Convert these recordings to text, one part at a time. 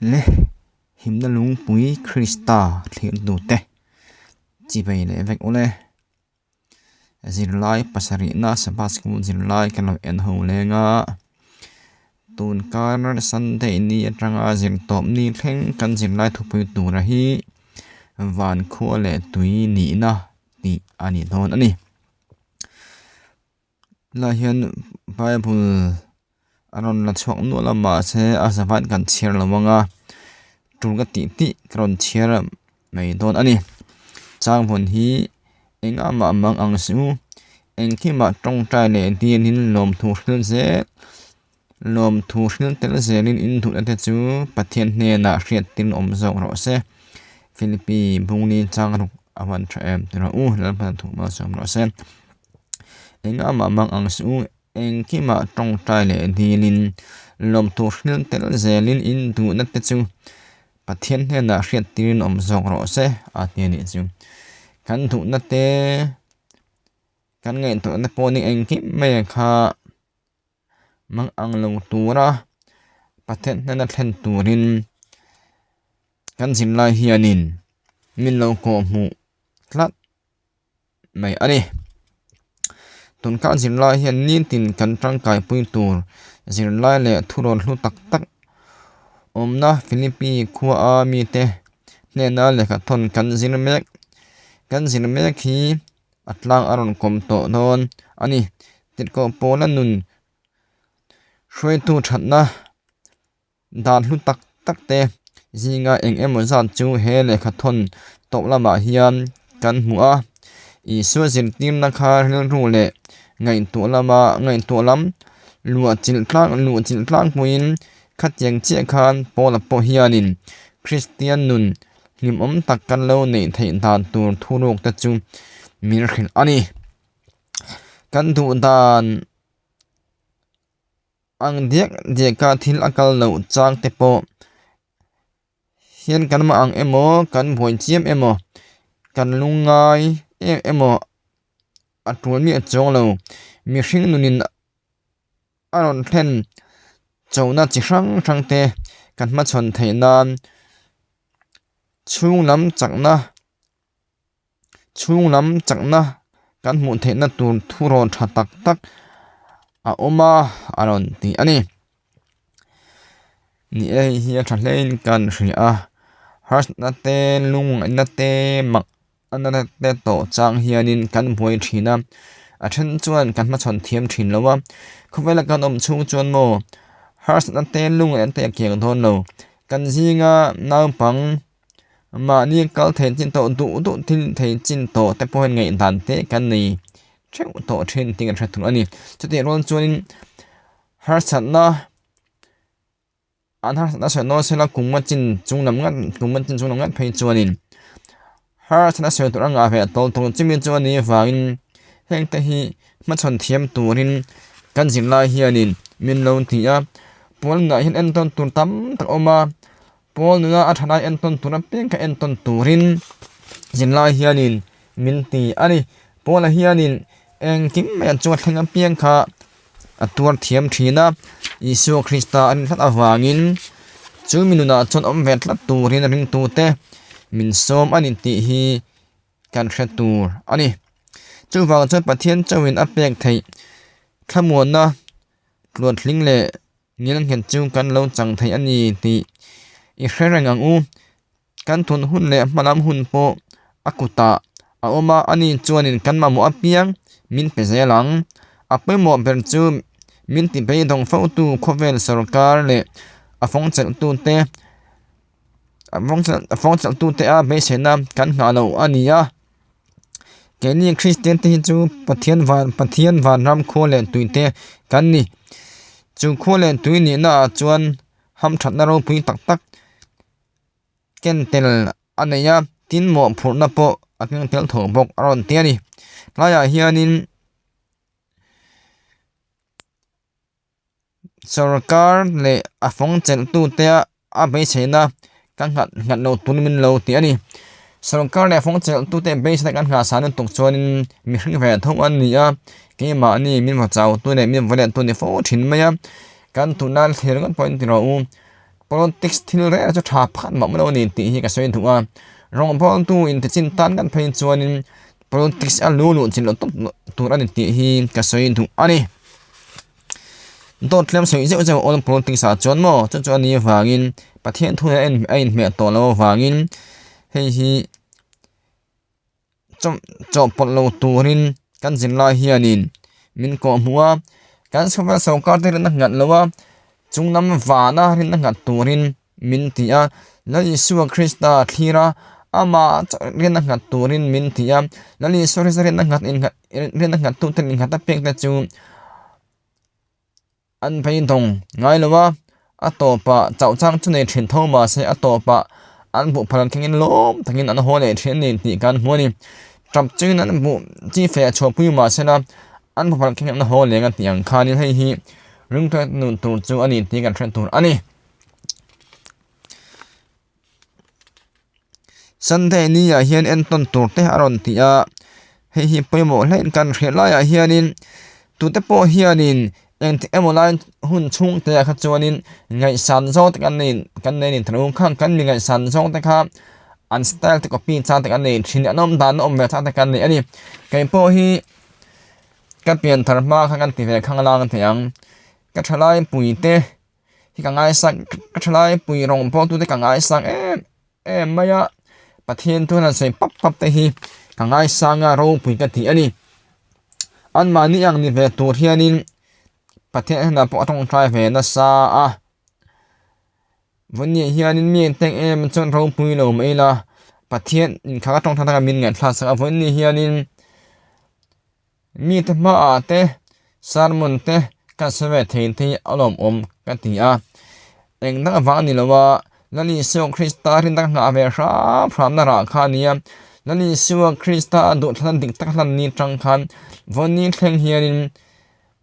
Le himna lungpui Krista thlirtute chivei leh vek ule. Zirlai pasarihna Sabbath School zirlai kan lo en ho leng a, tun kar Sunday ni atanga zirtawp ni thleng kan zirlai thupui tura hi van khua leh tui nihna tih a ni dawn a ni. Tunah hian bible a rawn la chhuak nual a mahse a zavan kan chhiar lo ang a tul ka tih tih ka rawn chhiar mai dawn a ni chang vawn hi engah mah mang ang suh u engkimah tawngtai leh dianin lawmthu hril zel lawmthu hril tel zelin in duhna te chu Pathian hnenah hriat tin awm zawk rawh se Philippi Bungli chang ruk a van tha em ti rawh u Lalpan thu malsawm rawh se. Engah mah mang ang suh u, engkimah tawngtai leh dilin, lawmthu hril tel zelin in duhna te chu Pathian hnenah hriat tirin awm zawk rawh se a ti a nih chu. Kan duhna te, kan ngaihtuahna pawh ni engkim mai kha mang ang lo tura Pathian hnena thlen turin kan zirlai hianin min lo kawhhmuh tlat. mai a ni. Tunkar zirlai hian nitin kan tangkaipui tur zirlai leh thurawn hlu tak tak awmna Philippi khua a mite hnena lehkhathawn kan zir mek kan zir mek hi a tlang a rawn kawm tawh dawn a ni. Tirhkoh pawla nun hruaitu thatna Dan hlu tak tak te zinga eng emaw zat chu he lehkhathawn tawp lamah hian kan hmu a. Isua zirtirna kha rilru leh ngaihtuah lama ngaihtuah lam luah chilh tlang luh chilh tlangpuiin khatiang chiah khan Paula pawh hianin Kristian nun hlimawm tak kan lo neih theih dan tur thuruk te chu min hrilh a ni. Kan duh dan. Ang diak diaka thil a kal loh chang te pawh hian kan mah ang emaw kan buai chiam emaw kan lungngai em emaw a tul miah chuang lo mihring nunin a rawn thlen chona chi hrang hrang te kan hmachhawn theih nan chhung lam chakna. Chhung lam chakna kan hmuh theihna tur thurawn tha tak tak a awm a a rawn ti a ni. Ni e hei hi a tha hlein kan hria a harsatna te lungngaihna te mak a na te tawh chang hianin kan buai thin a a then chuan kan hmachhawn thiam thin lo a khawvela kan awm chhung chuan maw harsatna te lungngaihna te a kiang dawn lo kan zinga naupang. Mahni kal thei chin tawh duh duh thil thei chin tawh te pawh hian ngaihdan te kan nei theuh tawh thin tih kan hre thung a ni. Chutih rual chuanin harsatna an harsatna sawi nawn sela kum a chin chung lam ngat kum a chin chung lam ngat phei chuanin harsatna sawi tur a ngah ve tawl thung chumi chu a nih avangin heng te hi hmachhawn thiam turin kan zirlai hianin min lo ti a pawnah hian entawn tur tam tak a awm a. Paul nuna a tha lai entawn tur apiang kha entawn turin zirlai hianin min ti a ni. Paula hianin engkim mai an chunga thleng apiang kha a tuar thiam thin a, Isua Krista a rin tlat avangin chu mi nunah chuan awm ve tlat turin a ringtute min sawm a ni tih hi kan hre tur a ni. Chuvang chuan Pathian chauhin a pek theih thlamuanna tluanthling leh Nil nghet chu kan lo chang thei a ni tih i hre reng ang u. Kan thun hun leh hmalam hun pawh a kutah a awm a, ani chuanin kan mamawh apiang min pe zel ang. A pawimawh ber chu min ti beidawng fotu khawvel sorkar leh a fawngchelhtute a fawngchelhtute a beiseina kan nghah loh a ni a. Keini Kristian te hi chu Pathian van Pathian vanram khua leh tui te kan ni. Chu khua leh tui nihna ah chuan hamthatna ropui tak tak ken tel a nei a, tin mawhphurhna pawh a keng tel tho bawk a rawn ti a ni. Tlaiah hianin Sorkar leh a fawng chelhtute a beiseina kan nghat nghat lo tun min lo tih a ni. Sorkar leh a fawng chelhtute beiseina kan nghah san lutuk chuanin mihring ve tho an ni a, keimahni min va chautu leh min va lettu ni fo thin mai a, kan tuna thlir ngawt pawhin ti rawh u. Politics thil reng chu tha phat mah lo a ni tih hi ka sawi duh a. Rawngbawltu intichin tan kan phei chuanin politics a lu luh chin loh tawp tur a ni tih hi ka sawi duh a ni. Dawt tlem sawi zeuh zeuh awn politics ah chuan maw chu chu a nih avangin Pathian thu a inhmeh tawh loh avangin hei hi chawhpawlh lo turin kan zirlai hianin min kawhhmuh a, kan sawrkar sawrkar te rinna nghat lo a, chung lam vana rinna nghat turin min ti a, Lal Isua Krista thlir a, amah rinna nghat turin min ti a, Lal Isua Krista rinna nghat innghat rinna nghat tute innghat apiang te chu An beidawng ngai lo a, a tawpah chauh chang chu nei thin tho mahse a tawpah an buh phal thlengin lawm takin an haw leh thin a ni tih kan hmu a ni. Tap chungin an buh chi feh a chhuahpui mahsela an buh phal thlengin an haw leng a tih ang khanin hei hi ringtu nun tur chu a ni tih kan hre tur a ni. Sunday ni ah hian entawn tur te a rawn ti a hei hi pawimawh hle in kan hriat laiah hianin tute pawh hianin engtik emaw lai hun chhung te ah kha chuanin ngaihsan zawng te kan nei kan nei a ni thung khang kan mi ngaihsan zawng te kha an style te copy chang te kan nei thin an awm dan awm ve chang te kan nei a ni keipawh hi ka pian thar hma khan kan ti ve khang lang thei ang ka thalai pui te. hi ka ngaisak ka thalai pui rawng pawh tute ka ngaisak em em mai a Pathian chuan an sawi pap pap te hi ka ngaisang a ropui ka ti a ni anmahni ang ni ve tur hianin Pathian hnenah pawh a tawngtai ve nasa a vawiin hianin mi engteng em chuan ropui lo mai ila Pathian inkha ka tawngtai taka min ngaihthlak sak a vawiin hianin. Mite hmaah te sermon te ka sawi ve thei te hi a lawmawm ka ti a, eng dang avang a ni lo a, Lal Isua Krista rinna ka nghah ve hram hram na rah kha a ni a, Lal Isua Krista a duhthlanna dik tak hlan ni tang khan vawiin thleng hianin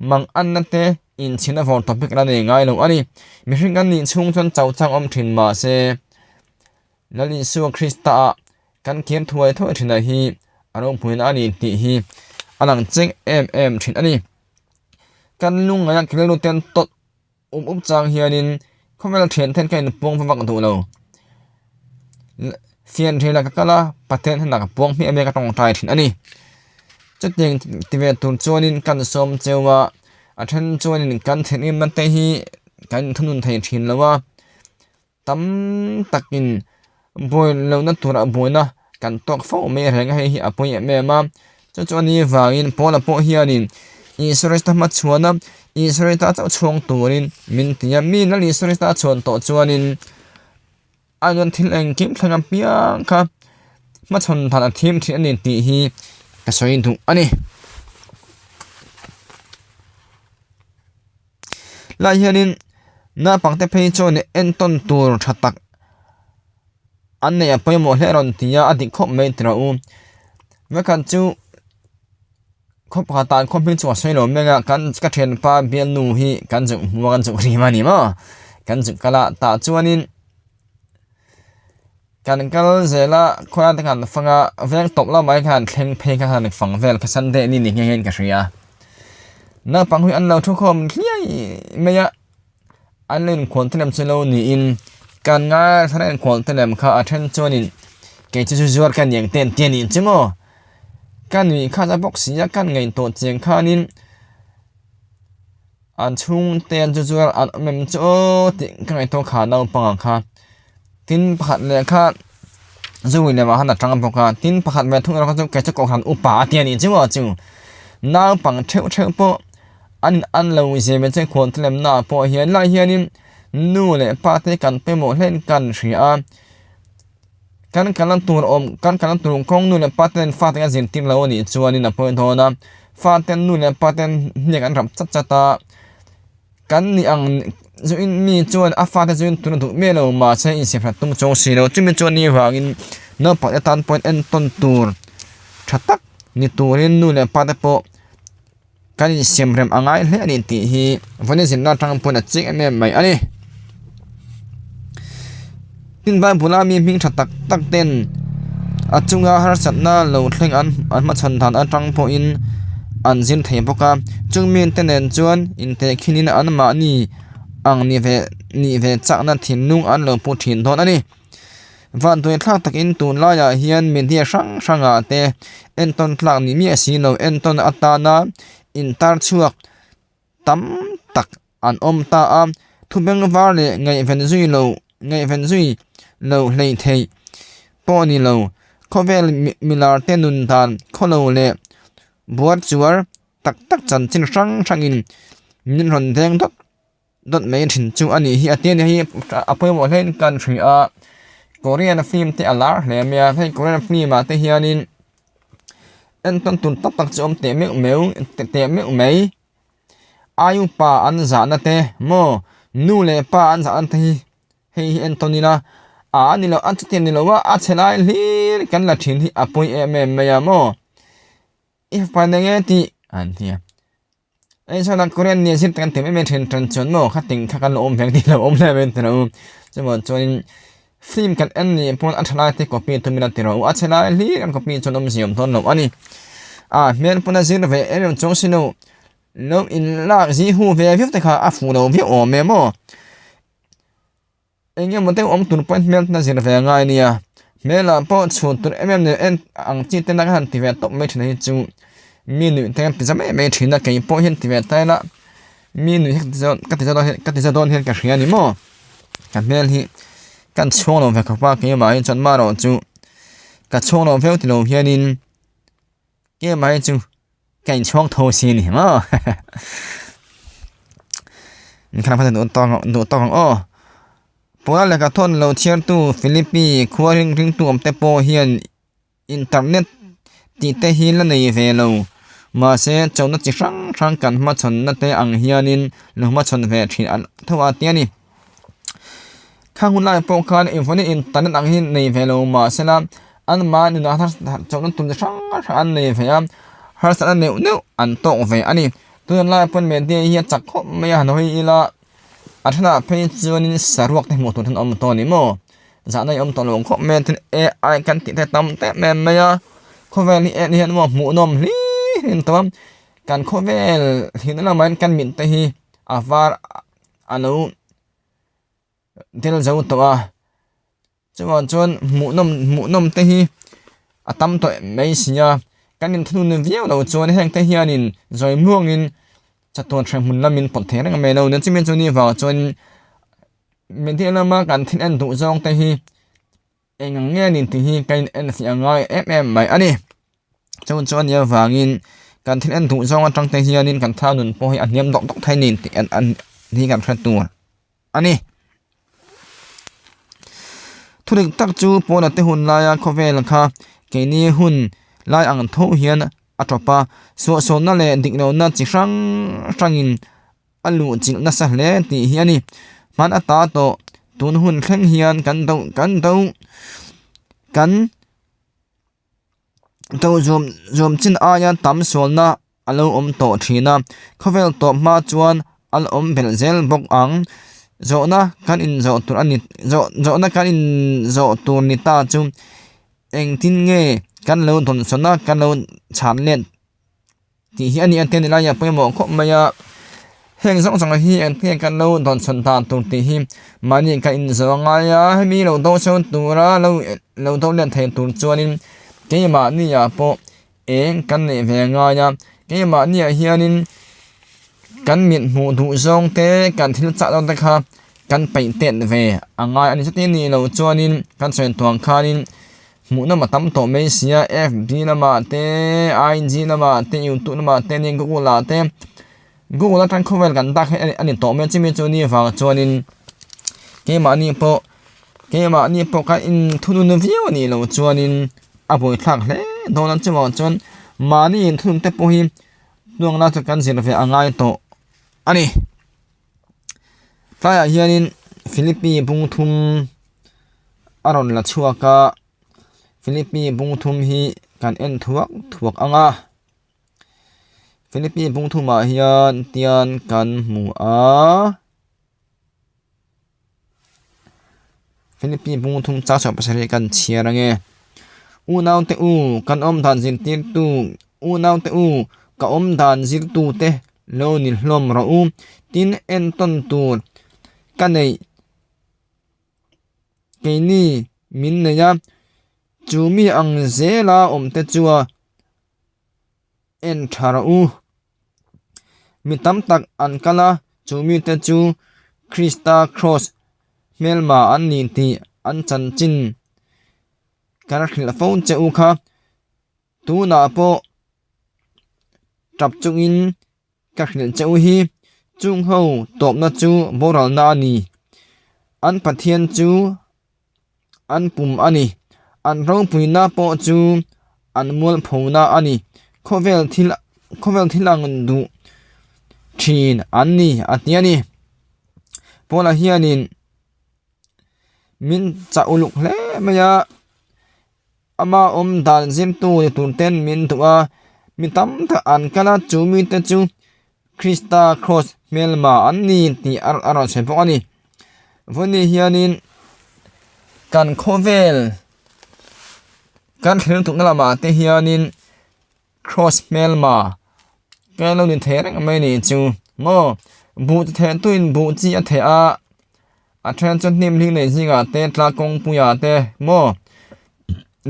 mang anna te inchhina vawr topic la nei ngai lo a ni. Mihring kan nih chhung chuan chau chang awm thin mahse Lal Isua Krista ah kan kiam thuai thuai thin ah hi a ropuina a ni tih hi a lang cheng em em thin a ni. Kan lungngaih a rilru ten tawt up up chang hianin khawvel thian ten ka inpuang va vak duh lo. Fian ril ah ka kal a, Pathian hnenah ka puang hmiah mai a ka tawngtai thin a ni. Chutiang ti ve tur chuanin kan sawm cheu a, a then chuanin kan thinrimna te hi kan inthunun thei thin lo a. Tam takin buai lohna turah buaina kan tawk fo mai reng a, hei hi a pawi em em a. Chu chu a ni vangin Paula pawh hianin Isua Krista hmachhuan a, Isua Krista chauh chhuang turin min ti a. Mi Lal Isua Krista a chhuan tawh chuanin a nun thil engkim thleng apiang kha hmachhawn dan a thim thin a ni tih hi ka sawi duh a ni. Lai hianin naupangte phei chuan entawn tur tha tak an neih a pawimawh hle a rawn ti a, a dik khawp mai tih rawh u. Vekhat chu khaw pakhat ah khaw hming chu a sawi lo mek a kan ka thianpa bialnu hi kan zuk hmu a kan zuk rim a ni maw kan zuk kal a tah chuanin. Kan kal zel a, khawlai te khan fang a, veng tawp lamah hian khan thleng phei kha khan fang vel kha Sunday ni ni nghe hian ka hria. Naupang hi an lo thu khawm hliai mai a, an lo inkhual te lem chu lo niin kan ngaithla reng inkhual te lem kha a then chuanin kei chu zu zuar ka niang te an ti a nih chu maw. Ka nuih khat a bawk si a, kan ngaihtuah chiang khanin An chhungte an chu chuan an awm em chu aw tih ka ngaihtuah kha naupangah kha tin pakhat leh kha zu in lamah khan a tang bawk a tin pakhat ve thung erawh kha chu kei chu kohhran upa a tia nih chu aw chu naupang theuh theuh pawh an in an lo zir ve chu khuan te lemna ah pawh hian lai hianin nu leh pa te kan pawimawh hlein kan hria a. Kan kalna tur awm kan kalna tur kawng nu leh pa ten fate an zirtir lo a nih chuanin a pawi dawn a, faten nu leh pa ten hniak an rap chat chat a, kan nih ang zuin mi chuan a fate zuin tuna duh miah lo mahse insiamthat tum chuang si lo chumi chuan ni vangin naupang te tan pawhin entawn tur tha tak ni turin nu leh pa te pawh Kan insiam rem a ngai hle a ni tih hi vawiin zinna atang pawn a chik em em mai a ni. Tin Bible a mi hming tha tak tak ten a chunga harsatna lo thleng an an hmachhawn dan atang pawhin an zin thei bawk a chung mite nen chuan intehkhinin anmahni. ang ni ve nih ve chakna thinlung an lo pu thin dawn a ni. Vanduai thlak takin tunlaiah hian media hrang hrangah te entawn tlak ni miah si lo entawn atana intar chhuak tam tak an awm ta a, thubeng var leh ngaihven zui lo ngaihven zui lo hleih theih pawh ni lo. Khawvel milar te nun dan khawlo leh buar chuar tak tak chanchin hrang hrangin min rawn deng dawt dawt mai thin chu a nih hi a tia ni hi a pawimawh hle in kan hria a Korean film te a lar hle mai a hei Korean film ah te hianin entawn tur tak tak chu a awm teh meuh meuh teh meuh mai. Ai upa an zahna te maw nu leh pa an zahna te hi hei hi entawn ila a a ni lo a chutiang ni lo a a chhe lai hlir kan la thin hi a pawi em em mai a maw i fapa eng nge tih an ti a hei chuan a Korean nia zir kan ti em em thin tan chuan maw khating kha kan la awm ve ang tih lo awm hle mai an ti lo chuvang chuanin film kan en nih pawn a tha lai te copy tum ila ti rawh u a chhe lai hlir an copy chuan awmzia awm dawn lo a ni a hmel pawn a zir ve em em chuang si lo lo in lak zi hu ve viau te kha a fuh lo viau awm em aw eng emaw deuh awm tur pawn hmel a zir ve a ngai ania hmel ah pawh chhun tur em em en ang chi te nang han ti ve tawp mai thin hi chu mi nuih te an ti za mai mai thin a kei pawh hian ti ve ta ila mi nuih hi ka ti za ka ti za dawn hian ka hria a ni maw. Ka hmel hi kan chhuang lo ve khawp a keimah hi chuan marawh chu ka chhuang lo viau tilo hianin keimah hi chu ka inchhuang tho si a ni maw duh tawk ang aw Paula lehkha thawn lo chhiartu Philippi khua ring ringtu awm te pawh hian Internet tih te hi la nei ve lo. Mahse, chona chi hrang hrang kan hmachhawnna te ang hianin lo hmachhawn ve thin an tho a ti a ni. Khang hun lai pawh khan engvawnin internet ang hi nei ve lo mahsela anmahni nunah chona tum chi hrang hrang an nei ve a, harsatna neuh neuh an tawk ve a ni. Tuna lai pawn media hi a chak khawp mai a, han hawi ila a thenah phei chuanin saruak te hmuh tur hi an awm tawh a ni maw? Zahna i awm tawh lo khawp mai a tin AI kan tih te tam em em mai a khawvel hi en hian maw hmuhnawm hlim hlim tawh a kan khawvel thihna lamah hian kan mit te hi a var a lo tel zo tawh a chuvang chuan hmuhnawm hmuhnawm te hi a tam tawh mai si a kan inthunun viau lo chuan heng te hianin zawi muangin chatuan hreh hmun lamin pawt thei reng mai lo chumi chu ni vang chuan. Media lama kan thil en duh zawng te hi eng ang nge ni tih hi ka in en fiah ngai em em mai a ni. Chu chu a nih avangin kan thil en duh zawng atang te hianin kan thla nun pawh hi a hniam dawk dawk thei a ni tih hi kan hre tur a ni. Thu dik tak chu pawn te hun laia khawvel kha keini hun lai ang tho hian a tawp a, suahsualna leh dik lohna chi hrang hrangin a luh chilh nasa hle tih hi a ni. Hman ata tawh tun hun thleng hian kan do kan do kan do zuam zuam chin aia tam sualna a lo awm tawh thin a. Khawvel tawp hma chuan a la awm belh zel bawk ang. Zawhna kan inzawh tur a ni zawh zawhna kan inzawh tur ni ta chu engtin nge kan lo dawnsawn a kan lo chhan let Tih hi a ni a tia ni lai a pawimawh khawp mai a, heng zawng zawng hi eng nge kan lo dawnchhawn dan tur tih hi mahni kan inzawh a ngai a, hemi lo do chho tura lo lo do let thei tur chuanin keimahni ah pawh eng kan neih ve a ngai a, keimahni ah hianin kan mit hmuh duh zawng te kan thil chah dawn te kha kan peih tet ve a ngai a ni chuti nih loh chuanin kan sawi tuang khanin. Hmuhnawm a tam tawh mai sia fb lamah te ig lamah te youtube lamah te nia google ah te google atang khawvel kan dak hi a ni tawh mai a chumi chu ni vang chuanin keimahni pawh keimahni pawh kha inthunun viau a nih loh chuanin a buaithlak hle dawn a chuvang chuan mahni inthunun te pawh hi hnuang la chu kan zir ve a ngai tawh a ni. Tlaiah hianin Philippi bung thum a rawn la chhuak a Philippi bung thum hi kan en thuak thuak ang a Philippi bung thumah hian tian kan hmu a. Philippi bung thum chang chhuah pasarih kan chhiar ange. Unaute u, kan awm dan zirtirtu, unaute u, ka awm dan zirtute lo ni hlawm rawh u. Tin, entawn tur. ka neih keini min nei a, chu mi ang zela awmte chua en tha rawh u. Mi tam tak an kal a, chu mite chu Krista kraws hmelma an ni tih an chanchin kan hrilh fo che u kha. Tunah pawh tap chungin ka hrilh che u hi, chung ho tawpna chu boralna a ni. An Pathian chu an pum a ni. An ropuina pawh chu an mualphona a ni. Khawvel thil khawvel thil ang duh thin an ni a ti a ni. Paula hianin min chah uluk hle mai a. Ama awm dan zirtu ni tur ten min duh a, mi tam tak an kal a, chu mite chu Krista kraws hmelma an ni tih a rawn sawi bawk a ni. Vawiin hianin kan khawvel kan thlir tukna lamah te hianin kraws hmelma kan lo ni thei reng mai ni chu maw buh chi theh tuin buh chi a theh a a then chu hnim hling nei zingah te tla kawngpuiah te maw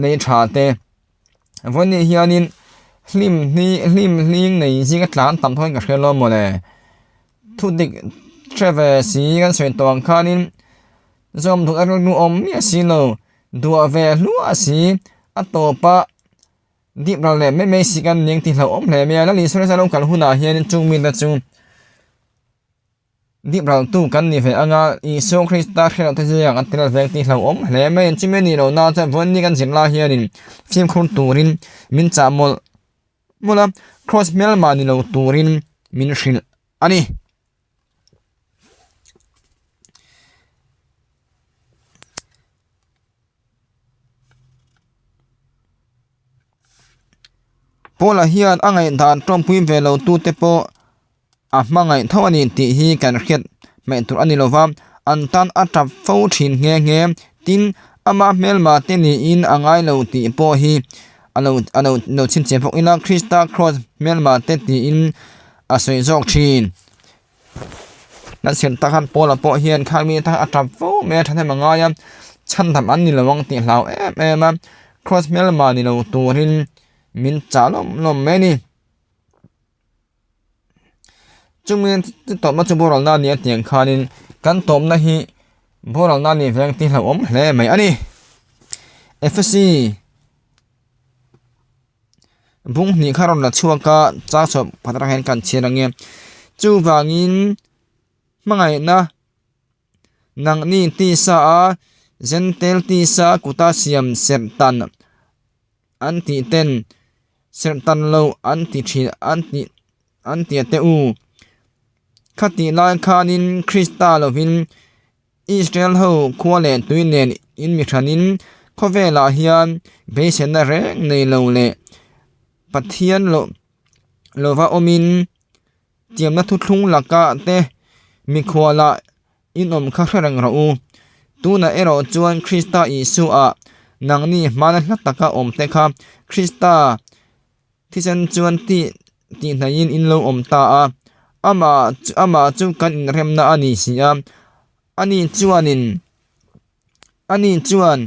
nei tha te vawiin hianin hlim hli hlim hling nei zinga tlan tam pawhin ka hria lo mawle thu dik hre ve si kan sawi tawh ang khanin zawm duh erawh lu awm miah si lo duah ve hluah si a tawp a. Dip ral leh mai mai si kan ning ti hlauhawm hle mai a, Lal Isua Krista lo kal hunah hianin chung mite chu dip ral tu kan ni ve ang a, Isua Krista hriat loh te zingah kan tel veng ti hlauhawm hle mai a, chumi anih loh nan chuan vawiin ni kan zir lai hianin fimkhur turin min chah mawlh mawlh a, kraws hmelmah ni lo turin min hrilh a ni. Paula hian a ngaihdan tawmpui ve lo tute pawh a hmangaih tho a ni tih hi kan hriat hmaih tur a ni lova, an tan a tap fo thin nghe nghe. Tin, ama hmelma te niin a ngai lo tih pawh hi a lo a lo lo chhinchhiah bawk ila, Krista kraws hmelma te tiin a sawi zawk thin. Kan siam tak khan Paula pawh hian kha mi tan a tap fo mai a thahnem a ngai a, chhandam an ni lo ang tih hlau em em a, kraws hmelma ni lo turin min chah lawm lawm mai a ni. Chumi tawpna chu boralna a ni a tiang khanin kan tawpna hi boralna a nih veng tih hlauhawm hle mai a ni. Ephesi. Bung hnih kha rawn la chhuak a, chang chhuah pakhat atang hian kan chhiar ang e. Chuvangin hmangaihna nangni tisa a Zentel tisa kuta siam serh tan an tih ten serh tan lo an ti thin an tih an ti a te u. Khatih lai khanin Krista lovin Israel ho khua leh tui nen in mi hranin khawvelah hian beiseina reng nei lo leh Pathian loh lova awmin tiamna thuthlung lakah te mikhualah inawm kha hre reng rawh u. Tunah erawh chuan Krista Isuaah nangni hmana hla taka awm te kha Krista Thisen chuan tih tih hnaihin in lo awm ta a, amah amah chu kan inremna a ni si a, ani chuanin ani chuan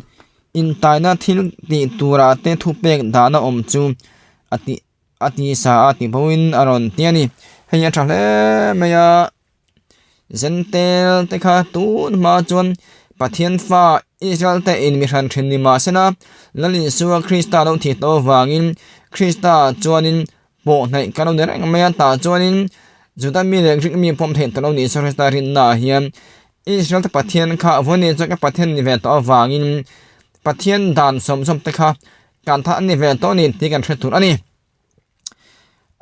intaina thil tih turah te thupek dahna awm chu a ti a ti sa a ti boin a rawn ti a ni. Hei a tha hle mai a. Zentel te kha tun hma chuan Pathian fa Israel te in mi hran thin ni mahsela Lal Isua Krista lo thih tawh avangin Krista chuanin pawh hnaih kan lo ni reng mai a tah chuanin Juda mi leh Greek mi pawm theih tawh lo ni Isua Krista rinna ah hian Israel te Pathian kha vawiin chuan ka Pathian ni ve tawh avangin Pathian dan sawm sawm te kha kan thah a ni ve tawh a ni tih kan hre tur a ni.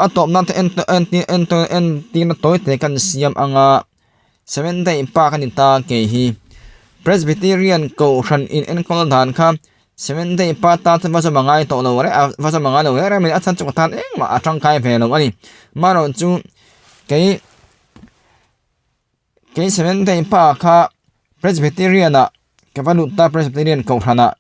A tawp nan te en en en en tirna tawi te kan siam ang a seven day park a ni ta kei hi presbyterian kohhran in enkawl dan kha seven day park tan chuan va zawm a ngai tawh lo reng a va zawm a ngai lo reng reng mai a chhan chu ka tan engmah a tangkai ve lo a ni amaherawhchu kei kei seven day park kha presbyterian ah ka va lut ta presbyterian kohhran ah.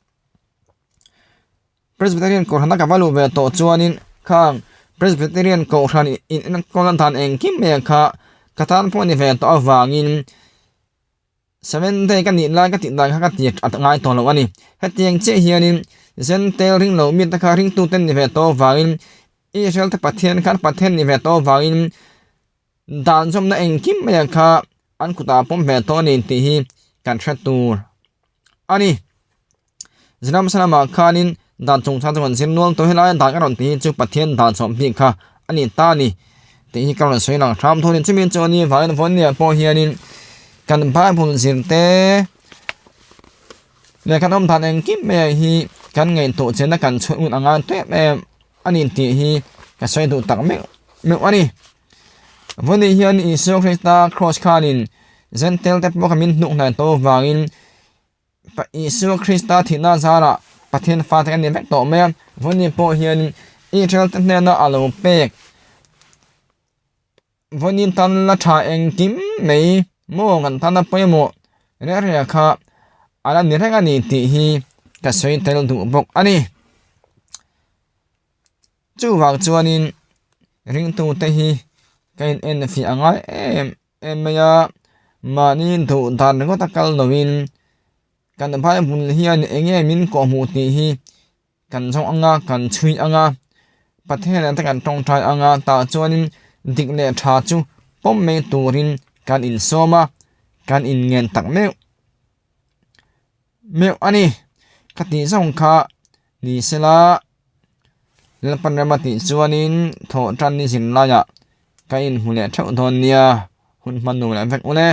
Presbyterian Kohhrana ka va luh ve tawh chuanin khang Presbyterian Kohhran in enkawl dan engkim mai kha ka tan pawh a ni ve tawh avangin. Seventh-day ka nih lai ka tih dan kha ka ti a ngai tawh lo a ni. Hetiang chiah hianin Zentail ring lo mite kha ringtute ni ve tawh avangin Israel te Pathian kha an Pathian ni ve tawh avangin dan zawmna engkim mai kha an kutah pawm ve tawh a ni tih hi kan hre tur a ni. Zinam Salamah khanin dan chungchang chu kan zir nual tawh helai a dan ka rawn tih hi chu Pathian dan chhuah bik kha a ni ta a ni tih hi ka rawn sawi lang hram thawnin chumi chu a ni vangin vawinia pawh hianin kan Bible zir te leh kan awm dan engkim mai hi kan ngaihtuah chena kan chhuah ngun a ngai tep em a ni tih hi ka sawi duh tak meuh meuh a ni. Vawiin hian Isua Krista cross khanin Zentail te pawh kha min hnuk hnai tawh avangin Isua Krista thihna zarah Pathian fate kan ni vek tawh mai a, vawiin pawh hian Israel te hnena a lo pek vawiin tan la tha engkim mai maw kan tana pawimawh reng reng kha a la ni reng a ni tih hi ka sawi tel duh bawk a ni. Chuvang chuanin ringtute hi ka in en fiah a ngai em em mai a, mahni duh dan ringawt a kal loin kan Bible hian eng nge min kawhhmuh tih hi kan zawng ang a, kan chhui ang a, Pathian nen te kan tawngtai ang a, tah chuanin dik leh tha chu pawm mai turin kan insawm a, kan inngen tak meuh meuh a ni. Ka tih zawng kha ni sela. Lalpan rama tih chuanin thawh tan ni zin laiah ka inhmu leh theuh dawn nia, hun hman nuam leh vek ule.